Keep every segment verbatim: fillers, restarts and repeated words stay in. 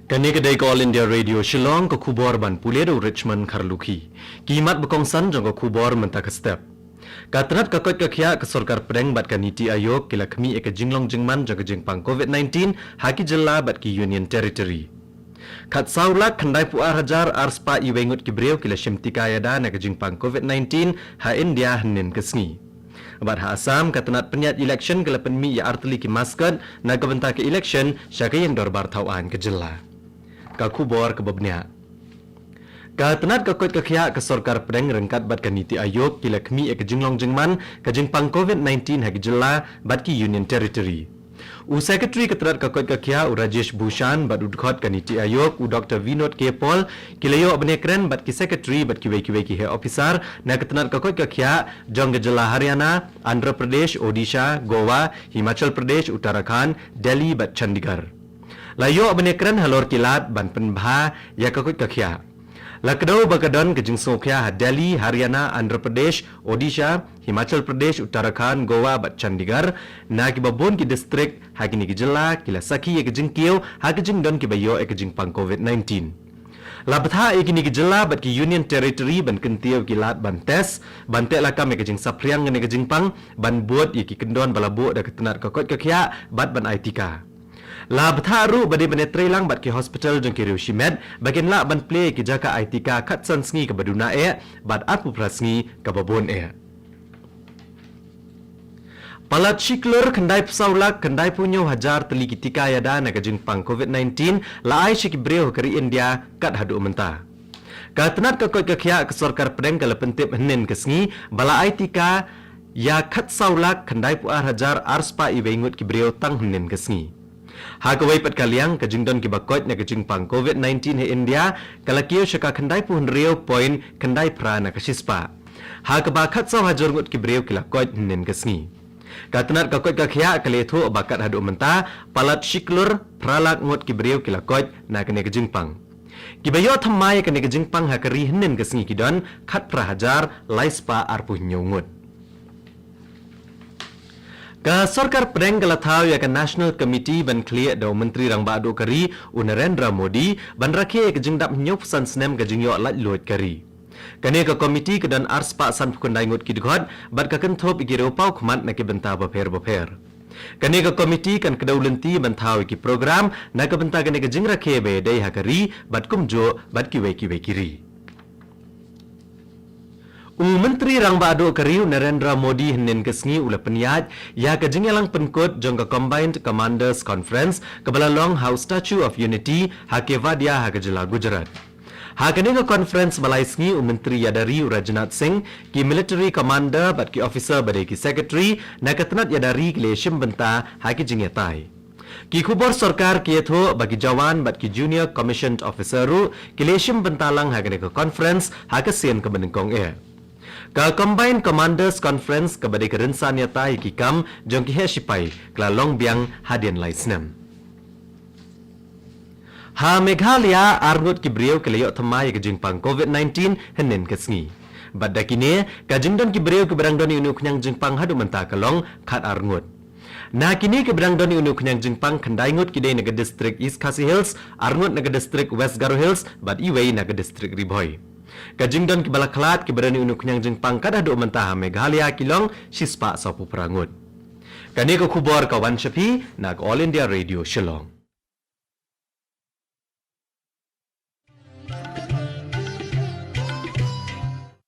Kane ka dei ka All India Radio Shillong, ka khubor ban pule da u Richmond Kharlukhi. Ki mat ba kongsan jong ka khubor mynta ka step. Ka tnat ka koit ka khiah ka sorkar pdeng bad ka NITI Aayog ki la khmih ïa ka jinglong jingman jong ka jingpang COVID nineteen ha ki jylla bad ki Union Territory. Khatsaw lak khyndai phew ar hajar ar spah iwei ngut ki briew ki la shim tika ïada na ka jingpang COVID nineteen ha India hynnin ka sngi. Bad ha Assam ka tnat pynïaid election ka la pynmih ïa artylli ki maskot na ka bynta ka election sha ka ïing dorbar thaw aiñ ka jylla. Ka khubor kaba bniah. Ka tnat ka koit ka khiah ka sorkar pdeng ryngkat bad ka NITI Aayog ki la khmih ïa ka jinglong jingman ka jingpang COVID nineteen ha ki jylla bad ki Union Territory. U Secretary ka tnat ka koit ka khiah u Rajesh Bhushan bad u dkhot ka NITI Aayog u Doctor Vinod K Paul ki la ïoh ban ïakren bad ki Secretary bad kiwei kiwei ki heh officer na ka tnat ka koit ka khiah jong ka jylla Haryana, Andhra Pradesh, Odisha, Goa, Himachal Pradesh, Uttarakhand, Delhi bad Chandigarh. La ïoh ban ïakren halor ki lad ban pynbha ïa ka koit ka khiah. La kdew ba ka don ka jingsngewkhia ha Delhi, Haryana, Andhra Pradesh, Odisha, Himachal Pradesh, Uttarakhand, Goa bad Chandigarh, na kiba bun ki district ha kine ki jylla ki la sakhi ïa ka jingkiew ha ka jingdon kiba ïoh ïa ka jingpang COVID nineteen. La bthah ïa kine ki jylla bad ki Union Territory ban kyntiew ïa ki lad ban test, ban teh lakam ïa ka jingsaphriang kane ka jingpang, ban bud ïa ki kyndon ba la buh da ka tnat ka koit ka khiah bad ban ai tika. La bthah ruh ba dei ban ïatreilang bad ki hospital jong ki riew shimet ba kin lah ban plie ïa ki jaka ai tika khatsan sngi kaba duna eh bad arphew phra sngi kaba bun eh. Palat shi klur khyndai phew saw lak khyndai phew hynñiew hajar tylli ki tika ïada na ka jingpang COVID nineteen la ai sha ki briew ha ka ri India kat haduh mynta. Ka tnat ka koit ka khiah ka sorkar pdeng ka la pyntip hynnin ka sngi ba la ai tika ïa khatsaw lak khyndai phew ar hajar ar spah iwei ngut ki briew tang hynnin ka sngi. Ha kawei pat ka liang ka jingdon kiba koit na ka jingpang COVID nineteen ha India ka la kiew sha ka khyndai phew hynriew point khyndai phra na ka shispah. Ha kaba khatsaw hajar ngut ki briew ki la koit hynnin ka sngi. Ka tnat ka koit ka khiah ka la ïathuh ba kat haduh mynta palat shi klur phra lak ngut ki briew ki la koit na kane ka jingpang. Kiba ïoh thymmai ïa kane ka jingpang ha ka ri hynnin ka sngi ki don khatphra hajar lai spah arphew hynñiew ngut. Ka sorkar pdeng ka la thaw ïa ka National Committee ban khlieh da u Myntri Rangbah Duh ka ri u Narendra Modi ban rakhe ïa ka jingdap hynñiew phew san snem ka jingïoh laitluid ka ri. Kane ka komiti ka don ar spah san phew khyndai ngut ki dkhot bad ka kynthup ïa ki riew paw khmat na ki bynta bapher bapher. Kane ka komiti kan kdew lynti ban thaw ïa ki program na ka bynta kane ka jingrakhe ba ïadei ha ka ri bad kumjuh bad kiwei kiwei ki ri. U Myntri Rangbah Duh ka ri u Narendra Modi hynnin ka sngi u la pynïaid ïa ka jingïalang pynkut jong ka Combined Commanders Conference kaba la long ha u Statue of Unity ha Kevadia ha ka jylla Gujarat. Ha kane ka conference ba lai sngi u Myntri Ïada ri u Rajnath Singh, ki military commander bad ki officer ba dei ki secretary na ka tnat ïada ri ki la ïashim bynta ha ki jingïatai. Ki khubor sorkar ki ïathuh ba ki jawan bad ki junior commissioned officer ruh ki la ïashim bynta lang ha kane ka conference ha ka sien kaba nyngkong eh. Ka Combined Commanders Conference kaba dei ka rynsan ïatai ïa ki kam jong ki heh shipai ka la long biang hadien lai snem. Ha Meghalaya ar ngut ki briew ki la ïoh thymmai ïa ka jingpang COVID nineteen hynnin ka sngi. Bad da kine ka jingdon ki briew kiba dang don ïa une u khñiang jingpang haduh mynta ka long khat ar ngut. Na kine kiba dang don ïa une u khñiang jingpang khyndai ngut ki dei na ka district East Khasi Hills, ar ngut na ka district West Garo Hills bad iwei na ka district Ri Bhoi. Ka jingdon kiba la khlad kiba don ïa une u khñiang jingpang kat haduh mynta ha Meghalaya ki long shispah sawphew phra ngut. Kane ka khubor ka wan sha phi na ka All India Radio Shillong.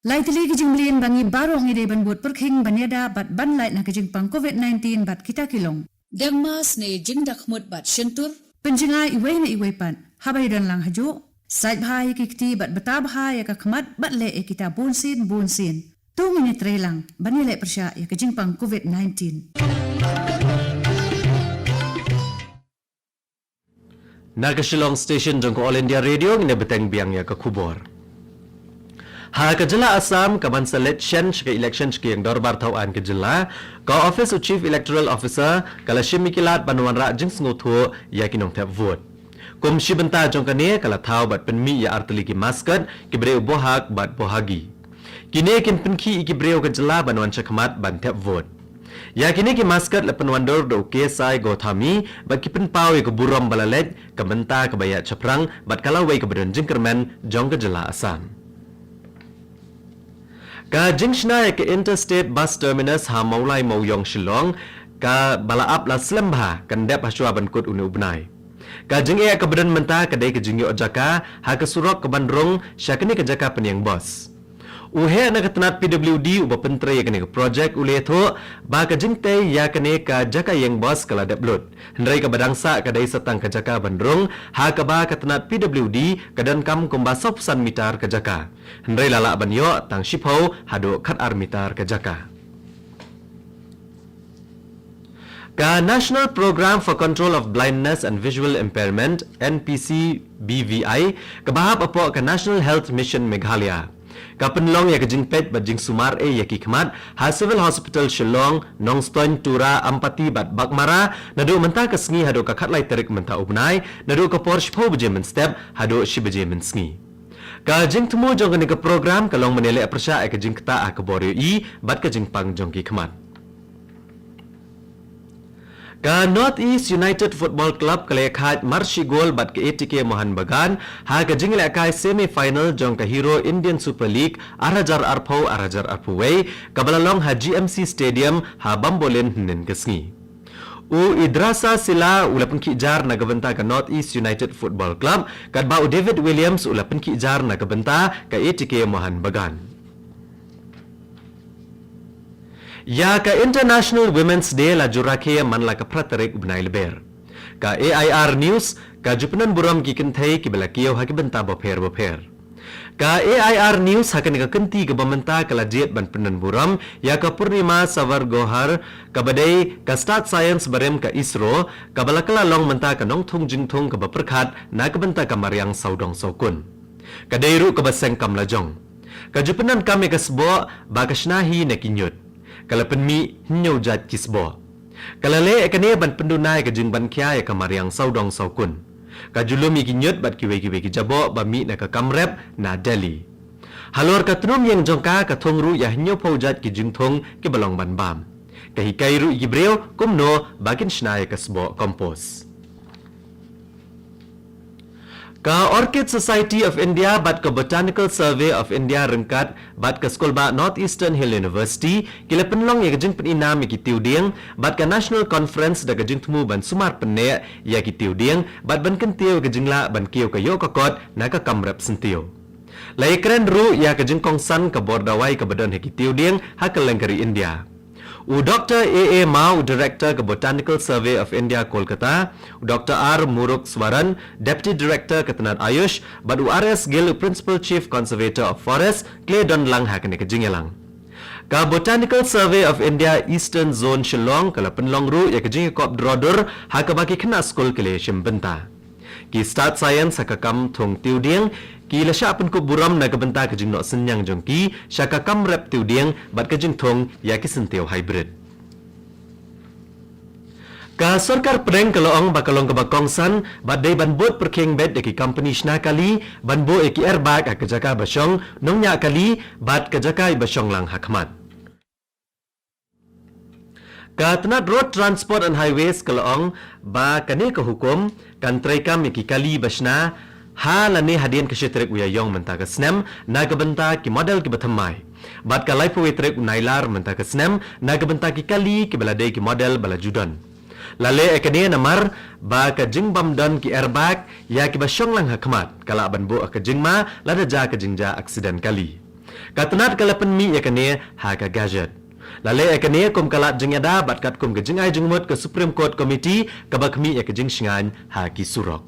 Lai tylli ki jingmlien ba ngi baroh ngi dei ban bud pyrkhing ban ïada bad ban lait na ka jingpang COVID nineteen bad kita ki long: deng mask ne jingdakhmut bad shyntur, pynjngai iwei na iwei pat haba ïadon lang hajuh, sait bha ïa ki kti bad bta bha ïa ka khmat bad leh ïa kita bunsien bunsien. To ngin ïatreilang ban ïaleh pyrshah ïa ka jingpang COVID nineteen. Na ka Shillong Station jong ka All India Radio ngin ïa bteng biang ïa ka khubor. Ha ka jylla Assam kaban sa leit shen sha ka election sha ka ïing dorbar thaw aiñ ka jylla, ka office u Chief Electoral Officer ka la shim ïa ki lad ban wanrah jingsngewthuh ïa ki nongthep vote. Kum shi bynta jong kane ka la thaw bad pynmih ïa artylli ki maskot kiba dei u bohag bad bohagi. Kine kin pynkhih ïa ki briew ka jylla ban wan shakhmat ban thep vote. Ïa kine ki mascot la pynwandur da u K S I Gothami bad ki pynpaw ïa ka burom ba la leit ka bynta kaba ïaid shaphrang bad ka lawei kaba don jingkyrmen jong ka jylla Assam. Ka jingshna ïa ka Interstate Bus Terminus ha Mawlai Mawiong Shillong kaba la ap la slem bha kan dep hashwa ban kut une u bnai. Ka jingeh kaba don mynta ka dei ka jingïoh jaka ha ka surok kaban rung sha kane ka jaka pynïeng bus. U heh na ka tnat P W D uba pyntrei ïa kane ka projek u la ïathuh ba ka jingtei ïa kane ka jaka ïeng bus ka la dep lut. Hynrei kaba dang sah ka dei sa tang ka jaka ban rung ha kaba ka tnat P W D ka donkam kumba saw phew san mitar ka jaka. Hynrei la lah ban ïoh tang shiphew haduh khatar mitar ka jaka. Ka National Programme for Control of Blindness and Visual Impairment, N P C B V I, kaba hap hapoh ka National Health Mission Meghalaya, ka pynlong ïa ka jingpeit bad jingsumar ei ïa ki khmat ha Civil Hospital Shillong, Nongstoiñ, Tura, Ampati bad Baghmara naduh mynta ka sngi haduh ka khatlai tarik mynta u bnai, naduh ka por shiphew baje mynstep haduh shi baje mynsngi. Ka jingthmu jong kane ka program ka long ban ïaleh pyrshah ïa ka jingktah ha ka bor ïohi bad ka jingpang jong ki khmat. Ka North East United Football Club ka la ïakhaid mar shi gol bad ka A T K Mohun Bagan ha ka jingïalehkai semi final jong ka Hero Indian Super League ar hajar arphew ar hajar arphew wei kaba la long ha G M C Stadium ha Bambolim hynnin ka sngi. U Idrissa Sylla u la pynkhih jar na ka bynta ka North East United Football Club katba u David Williams u la pynkhih jar na ka bynta ka A T K Mohun Bagan. Ïa ka International Women's Day la ju rakhe man la ka phra tarik u bnai Lber. Ka A I R News ka ju pyndon burom ki kynthei kiba la kiew ha ki bynta bapher bapher. Ka A I R News ha kane ka kynti kaba mynta ka la jied ban pyndon burom ïa ka Purnima Savar Gohar kaba dei ka Stad Science barim ka ISRO kaba la kylla long mynta ka nongthung jingthung kaba pyrkhat na ka bynta ka mariang sawdong sawkun. Ka dei ruh kaba seng kam lajong. Ka ju pyndonkam ïa ka sboh ba ka shna hi na ki ñiut. Ka la pynmih hynñiew jait ki sboh. Ka la leh ïa kane ban pynduna ïa ka jingban khia ïa ka mariang sawdong sawkun. Ka ju lum ïa ki ñiut bad kiwei kiwei ki jaboh ba mih na ka kam rep na Delhi. Halor ka tnum ïeng jong ka ka thung ruh ïa hynñiewphew jait ki jingthung kiba long ban bam. Ka hikai ruh ïa ki briew kumno ba kin shna ïa ka sboh compost. Ka Orchid Society of India bad ka Botanical Survey of India ryngkat bad ka skulbah North Eastern Hill University ki la pynlong ïa ka jingpyni nam ïa ki tiwdieng bad ka National Conference da ka jingthmu ban sumar pynneh ïa ki tiwdieng bad ban kyntiew ïa ka jinglah ban kiew ka ïoh ka kot na ka kam rep syntiew. La ïakren ruh ïa ka jingkongsan ka bor dawai kaba don ha ki tiwdieng ha kylleng ka ri India. U Doctor A A Mao, u Director ka Botanical Survey of India, Kolkata, u Doctor R Murugheswaran, Deputy Director ka tnat Ayush, bad u R S Gill, u Principal Chief Conservator of Forest, ki la don lang ha kane ka jingïalang. Ka Botanical Survey of India Eastern Zone Shillong ka la pynlong ruh ïa ka jingïakop drodur ha kaba ki khynnah skul ki la ïashim bynta. Ki Stad Science ha ka kam thung tiwdieng ki la shah pynkup burom na ka bynta ka jingnoh synñiang jong ki sha ka kam rep tiwdieng bad ka jingthung ïa ki syntiew hybrid. Ka sorkar pdeng ka la ong ba ka long kaba kongsan bad dei ban bud pyrkhing beit da ki kompani shna kali ban buh ïa ki airbag ha ka jaka ba shong nongñiah kali bad ka jaka ba shong lang ha khmat. Ka tnat Road Transport and Highways ka la ong ba kane ka hukum kan treikam ïa ki kali ba shna ha lane hadien ka shi tarik u Ïaïong mynta ka snem na ka bynta ki model kiba thymmai bad ka laiphew wei tarik u Nailar mynta ka snem na ka bynta ki kali kiba la dei ki model ba la ju don. La leh ïa kane namar ba ka jingbym don ki airbag ïa kiba shong lang ha khmat ka lah ban buh ka jingma lada jia ka jingjia aksiden kali. Ka tnat ka la pynmih ïa kane ha ka gazette. La leh ïa kane kum ka lad jingïada bad katkum ka jingai jingmut ka Supreme Court Committee kaba khmih ïa ka jingshngaiñ ha ki surok.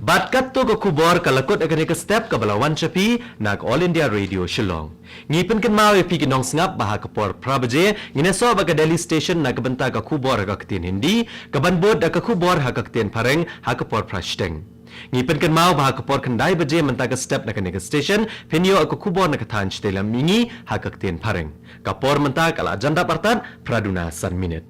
Bad katto ka khubor ka la kut ïa kane ka step kaba la wan sha phi na ka All India Radio Shillong. Ngi pynkynmaw ïa phi ki nongsngap ba ha ka por phra baje ngin ïasoh bad ka Delhi Station na ka bynta ka khubor ha ka ktien Hindi, kaban bud da ka khubor ha ka ktien Phareng ha ka por phra shiteng. Ngi pynkynmaw ba ha ka por khyndai baje mynta ka step na kane ka station phin ïoh ka khubor na ka thaiñ Shatei Lam Mihngi ha ka ktien Phareng. Ka por mynta ka la jan dap artat phra duna san minit.